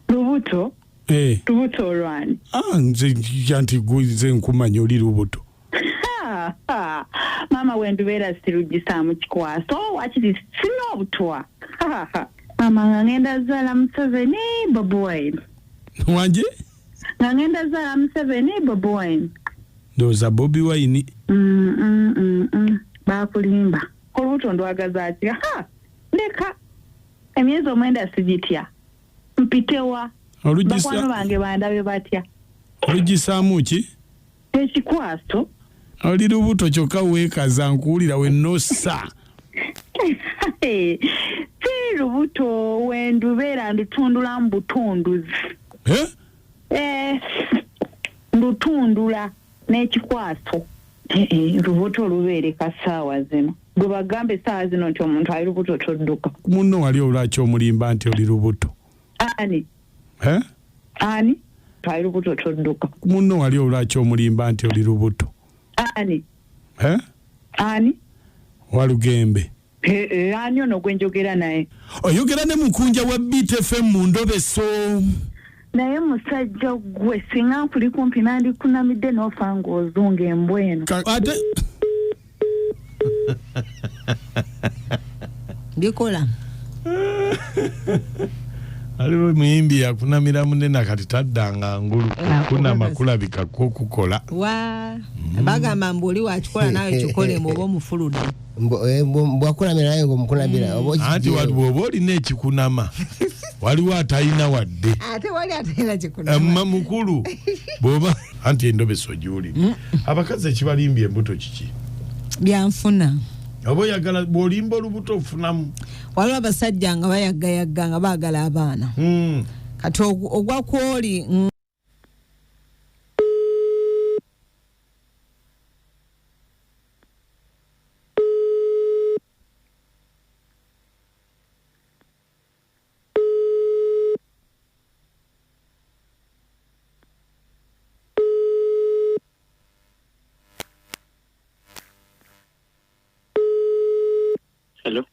Lubuto? Eh. Lubuto olwani? Ah, nze nti nze nkumanya oli lubuto. Maama wendubeera sirugisaamu kikwaso wakiri sina obutwa. Maama nga ngenda zaala Museveni, Bobi Wine. Wanje? Nga ngenda zaala Museveni, Bobi Wine. Ndowooza Bobi Wine. Bakulimba. Olubuto ndwagaza ki? Ha! Ndeka. Emyezi 9 sigitya. Mpitewa. Bakwano bange bandabe batya. Olugisaamu ki? Ekikwaso. Oli lubuto kyokka weekaza nkuwulira wennossa. Si lubuto wendubeera ndutundula mu butunduzi. Ndutundula n'ekikwaso. Lubuto lubeereka ssaawa zino. Gwe bagambe essaawa zino nti omuntu ali lubuto todduka. Munno wali olwaki omulimba nti oli lubuto? Ani? Ani? Ali lubuto todduka. Munno wali olwaki omulimba nti oli lubuto? Ani? Ani? Walugembe. Ani ono gwe njogera naye? Oyogera ne mukunja wa Beat FM mu ndobeso. Naye musajja gwe singa nkuli kumpi nandikunamidde n'ofa ng'ozunga embwa eno. Ate Ndikola. Aliwo muyimbi yakunamira munene kati taddanga ngulu. Kunama kulabika kwo kukola. Wa bagamba mbu oli wakikola nawe kikole mbu oba omufuludde. Mbwakulamira naye ng'omukunamira, oba Anti okiggyeyo. bw'oba olina ekikunama, waliwo atalina wadde. Ate wali atalina kikunama. Amma mukulu, bw'oba anti endobeso gy'oli. Abakazi ekibalimbye embuto kiki? Byanfuna. Oba oyagala bw'olimba olubuto ofunamu. Waliwo abasajja nga bayaggayagga nga baagala abaana. Kati ogwa kwoli, Hello.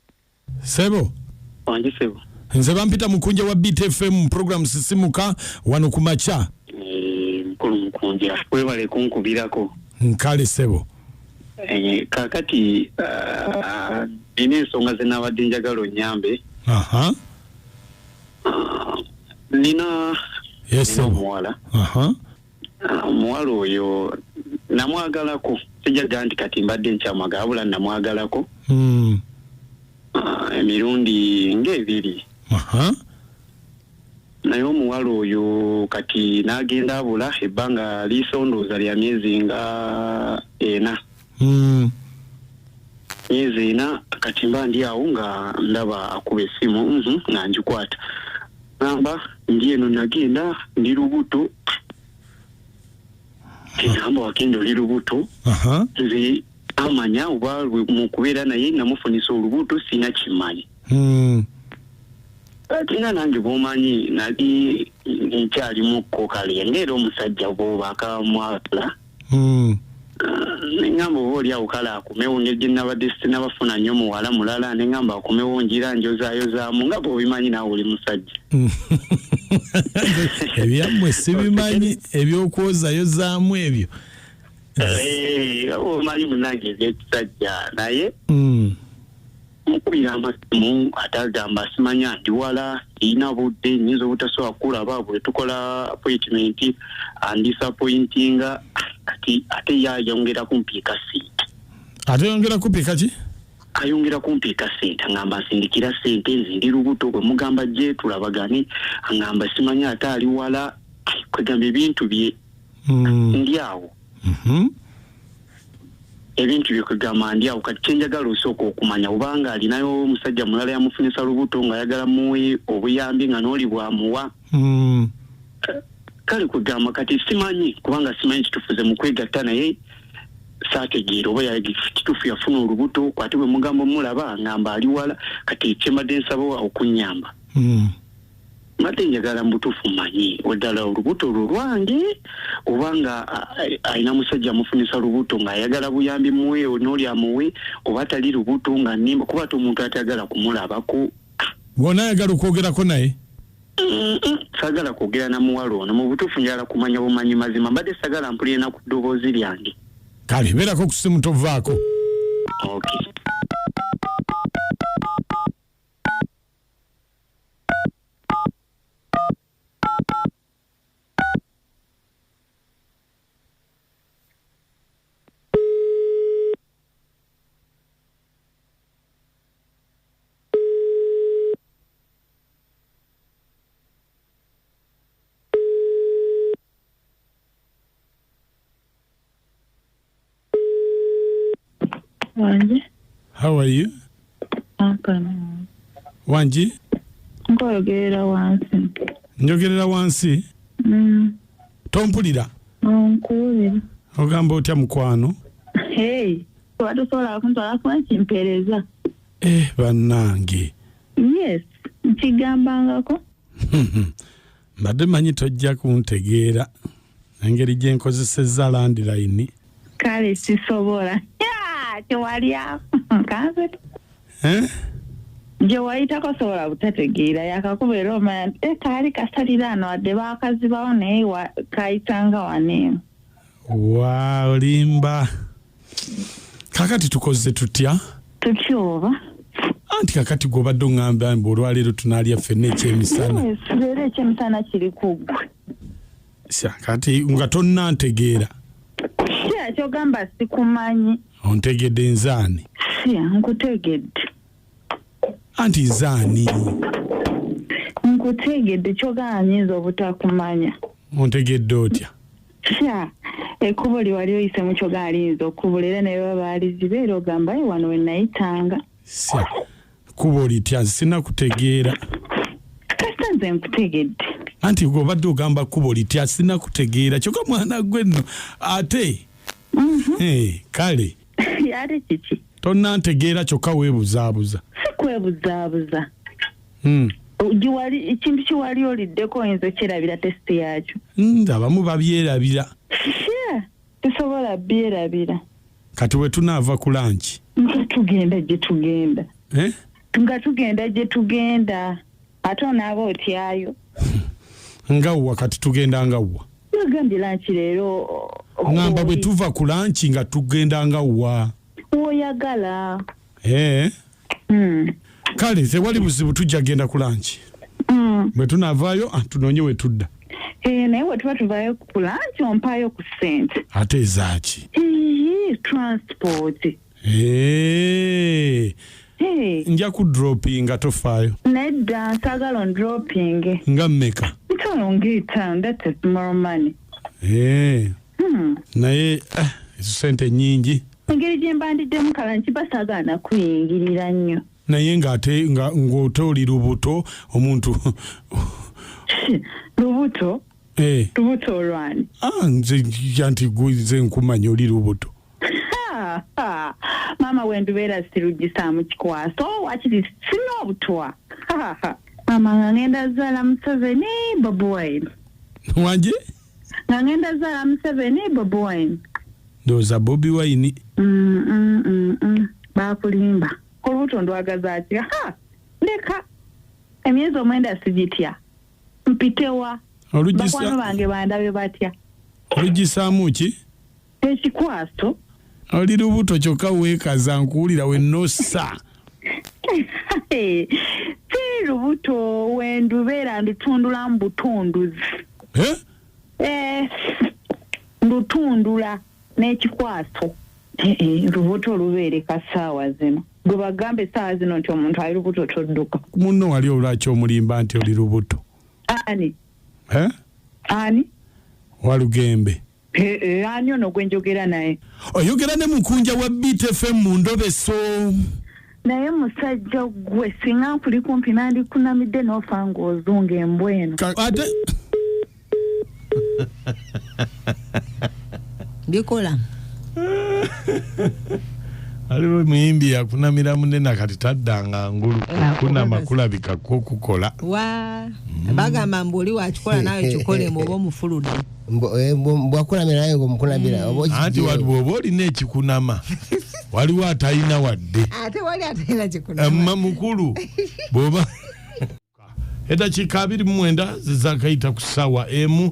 Sebo. Wangi sebo. Nze bampita mukunja wa Beat FM program Sisimuka wano ku makya. Mukulu mukunja, webale kunkubirako. Nkale sebo. Kakati nina ensonga ze nabadde njagala onnyambe. Yes, Nina sebo. omuwala. Omuwala oyo namwagalako. Sijja nti kati mbadde nkyamwagala, wabula namwagalako. Emirundi ng'ebiri. Naye omuwala oyo kati n'agenda abula ebbanga lisondooza lya myezi nga 4. Myezi 4 kati mba ndi awo nga ndaba akuba essimu, nga ngikwata. Ngamba ndi eno nagenda ndi lubuto. Ngamba wagenda oli lubuto. Nze amanya oba mu kubeera naye namufunisa olubuto sina kimanyi. Ate nga nange bw'omanyi nali nkyalimuko kale ng'era omusajja bw'oba akamwagala. Ne ŋŋamba oba oli awo kale akomewo ngeri gye nabadde sinnabafuna nnyo muwala mulala, ne ŋŋamba akomewo ngira njozaayozaamu nga bw'obimanyi naawe oli musajja. Ebyammwe sibimanyi, ebyokwozayozaamu ebyo. Nga bw'omanyi munnange ebyekisajja naye mukubira amasimu ate agamba simanya ndi wala, sirina budde, nnyinza obutasobola kukulaba bwe tukola appointment, andisappointinga kati ate ye ayongera kumpiika ssente. Ate ayongera kumpiika ki? Ayongera kumpiika ssente, angamba nsindikira ssente, nze ndi lubuto, bwe mugamba gye tulabagane, angamba simanya ate ali wala, kwegamba ebintu bye ndi awo. Ebintu bye kwegamba ndi awo. Kati kye njagala osooka okumanya obanga alinayo omusajja mulala yamufunisa lubuto ng'ayagala muwe obuyambi nga n'oli bw'amuwa. Kale kwegamba kati simanyi kubanga simanyi kituufu ze mu kwegatta naye saategeera oba kituufu yafuna olubuto, ate bwe mugamba omulaba ngamba ali wala, kati kye mbadde nsaba okunnyamba. Mbadde njagala mu butuufu mmanyi ddala olubuto olwo lwange oba nga alina musajja amufunisa lubuto ng'ayagala buyambi muwe n'oli amuwe, oba tali lubuto nga nnimba, kuba ate omuntu atayagala kumulabako. Bw'onaayagala okwogerako naye? Saagala kwogera na muwala ono, mu butuufu njagala kumanya bumanyi mazima, mbadde saagala mpulire na ku ddoboozi lyange. Kale beerako ku ssimu tovaako. Okay. Wangi. How are you? Wangi? Nkoyogerera wansi. Njogerera wansi? Tompulira? Nkuwulira. Ogamba otya mukwano? Hey, watusobola kuntwala kuba nkimpeereza. Bannange. Yes, nkigambangako. Mbadde manyi tojja kuntegeera engeri gye nkozesezza landline. Kale sisobola. Kyewalya kanze. Gye wayitako sobola butategeera, yakakuba era omanya nti kaali kasaliraano wadde baakazibawo naye kayitanga wano. Wa olimba. Kakati tukoze tutya? Tutya oba? Anti kakati gw'obadde oŋŋamba mbu olwaleero tunaalya ffenna ekyemisana. Yes, leero ekyemisana kiri ku ggwe. Kati nga tonnantegeera. Sya ky'ogamba sikumanyi. Ontegedde nzaani? Sya nkutegedde. Anti nzaani? Nkutegedde ky'ogamba nnyinza obutakumanya. Ontegedde otya? Sya ekkubo lye wali oyisemu ky'ogamba liyinza okubula era ne baba baaliziba era ogamba wano we nayitanga. Sya kkubo litya sinakutegeera. Kasita nze nkutegedde. Anti gw'obadde ogamba kkubo litya sinakutegeera kyokka mwana gwe nno ate. Kale. Ate kiki? Tonnantegeera kyokka weebuzaabuza. Si kwebuzaabuza. Ekintu kiwali oliddeko oyinza okyerabira tesiti yakyo. Abamu babyerabira. Sya, tusobola byerabira. Kati we tunaava ku lanki? Nga tugenda gye tugenda. Nga tugenda gye tugenda. Ate onaaba otyayo. Nga wa kati tugenda nga wa? Nagambye lanki leero. Ngamba bwe tuva ku lanki nga tugenda nga wa? Woyagala. Kale tewali buzibu tujja genda ku lanki. Bwe tunaavaayo tunoonye we tudda. Naye bwe tuba tuvaayo ku lanki ompaayo ku ssente. Ate ezaaki? Transport. Nja ku droppinga tofaayo. Nedda nsaagala on dropping. Nga mmeka? Mitwalo ng'etaano, that's a small money. Naye ezo ssente nnyingi. Engeri gye mbandiddemu kala nkiba saagala na kuyingirira nnyo. Naye ng'ate ng'ote oli lubuto omuntu. Lubuto? Lubuto olwani? Nze anti nze nkumanya oli lubuto. Maama we ndubeera sirugisaamu kikwaso wakiri sina obutwa. Maama nga ngenda zaala Museveni Bobi Wine. Wanje? Nga ngenda zaala Museveni Bobi Wine. Ndowooza Bobi Wine. Baakulimba. Olubuto ndwagaza ki? Ndeka. Emyezi 9 sigitya. Mpitewa. Bakwano bange bandabe batya. Olugisaamu ki? Ekikwaso. Oli lubuto kyokka weekaza nkuwulira we nossa. Si lubuto we ndubeera ndutundula mu butunduzi. Ndutundula n'ekikwaso. Lubuto lubeereka ssaawa zino. Gwe bagambe essaawa zino nti omuntu ali lubuto todduka. Munno wali olwaki omulimba nti oli lubuto? Ani? Ani? Walugembe. Ani ono gwe njogera naye? Oyogera ne mukunja wa Beat FM mu ndobeso. Naye musajja gwe singa nkuli kumpi nandikunamidde n'ofa ng'ozunga embwa eno. Ate Bikola. Aliwo muyimbi yakunamira munene kati taddanga ngulu. Kunama kulabika kwo kukola. Wa bagamba mbu oli wakikola nawe kikole oba omufuludde. Bwakunamira naye ng'omukunamira. Anti bw'oba olina ekikunama waliwo atalina wadde. Ate wali atalina kikunama. Amma mukulu bw'oba Eddakiika 29 zizakayita ku ssaawa 1.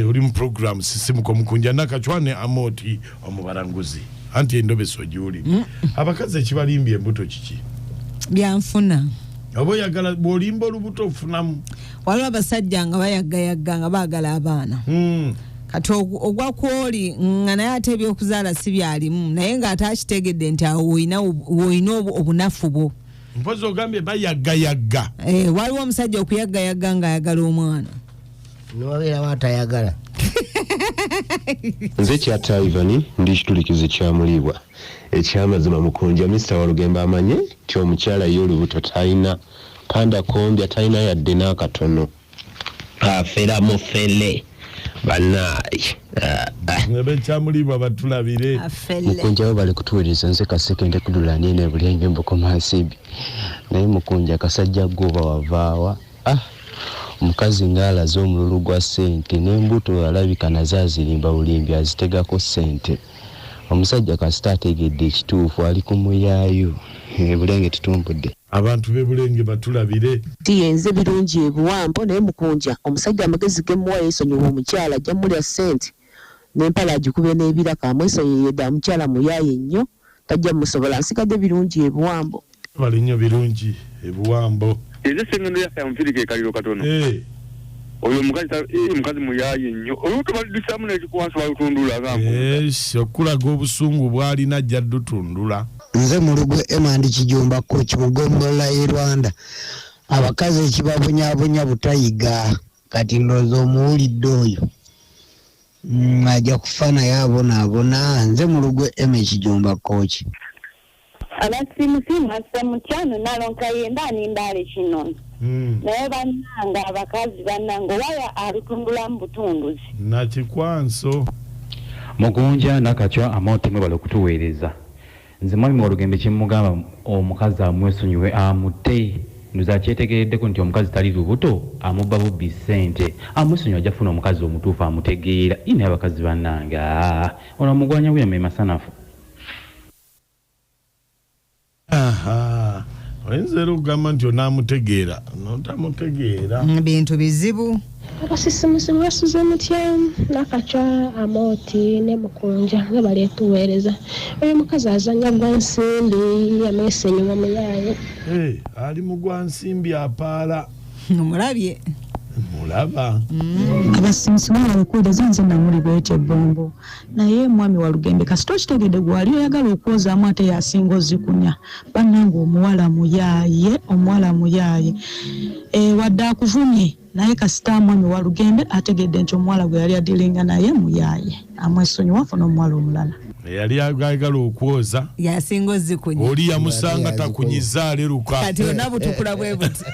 Oli mu program Sisimuka Omukunja Nakacwa ne Amoti omubaranguzi. Anti endobeso gyoli, abakazi ekibalimbye embuto kiki? Byanfuna. Oba oyagala bw'olimba olubuto ofunamu. Waliwo abasajja nga bayaggayagga nga baagala abaana. Kati ogwa kwoli nga naye ate ebyokuzaala si byalimu, naye ng'ate akitegedde nti awo woyina obunafu bwo. Mpozi ogambye bayaggayagga. Waliwo omusajja okuyaggayagga ng'ayagala omwana. Niwabeerawo atayagala. Nze Kyatta Ivan, ndi kitulikizi kyamuliibwa. Ekyamazima Mukunja, Mr Walugembe amanye nti omukyala ye olubuto talina, panda kombya talina yadde n'akatono, afera mufele banaye. Abekyamuliibwa batulabire. Mukunja bo bali kutuweereza. Nze Kasekende Kudulaniene Bulenge Mbukomansimbi. Naye Mukunja, kasajja gwoba wavaawa? Ah, omukazi ng'alaze omululu gwa ssente n'embuto, alabika nazo azirimba bulimbi, azitegako ssente. Omusajja kasita ategedde ekituufu, ali ku muyaayu. Bulenge tutumbudde. Abantu b'e Bulenge batulabire. Tiyenze Birungi ebuwambo. Naye Mukunja, omusajja amagezi gemuwa, yeesonyiwa omukyala, ajja mulya ssente n'empala agikube n'ebiraka. Amwesonyiye dda, omukyala muyaaye nnyo, tajja musobola. Nsigadde Birungi ebuwambo. Bali nnyo Birungi ebuwambo. Nze sengendo yaffe yamufiirika ekaliro katono. Oyo omukazi omukazi muyaaye nnyo, olubuto baludusaamu n'ekikwanso balutundula gamba. Yes, okulaga obusungu bw'alina ajja ddutundula. Nze Mulugwe Emandi Kijumba Koki mugombolola y'e Rwanda. Abakazi ekibabonyabonya butayiga. Kati ndowooza omuwulidde oyo, ajja kufa naye abonaabona. Nze Mulugwe Ema Ekijumba Koki. Abasimusimu asa mutyano nalonka yemba nimbaale kinono. Naye bannange, abakazi bannange, owaya alutundulamu butunduzi. Nakikwanso. Mukunja, Nakacwa, Amooti, mwebale okutuweereza. Nze mwami Walugembe kyemugamba, omukazi amwesonyiwe, amute. Ndoza akyetegereddeko nti omukazi tali lubuto, amubba bubbi ssente. Amwesonyiwe, ajja kufuna omukazi omutuufu amutegeera. Naye abakazi bannange, aa, ono omugwanya buyama emasanafu. Aha, oyinza era okugamba nti onaamutegeera notamutegeera. Bintu bizibu. Abasisimusi mwasuze mutya? Nakacwa, Amooti ne Mukunja, nga bali etuweereza. Oyo omukazi azanya gwa nsimbi, amwesenyuma, muyaaye. Eh, ali mu gwa nsimbi, apaala. Omulabye. Mulaba. Abasimusi mwebale. Nze Namuli bwetyo ebbombo. Naye mwami Walugembe, kasita okitegedde gwali oyagala okwozaamu ate yasinga ozikunya. Bannange, omuwala muyaaye, omuwala muyaaye. Wadde akuvumye, naye kasita mwami Walugembe ategedde nti omuwala gwe yali adiringa naye muyaaye, amwesonyiwa, afuna omuwala omulala. Eyali ayagala okwoza yasinga ozikunya. Oli yamusanga takunyiza, aleruka. Kati ona butukula bwe buti.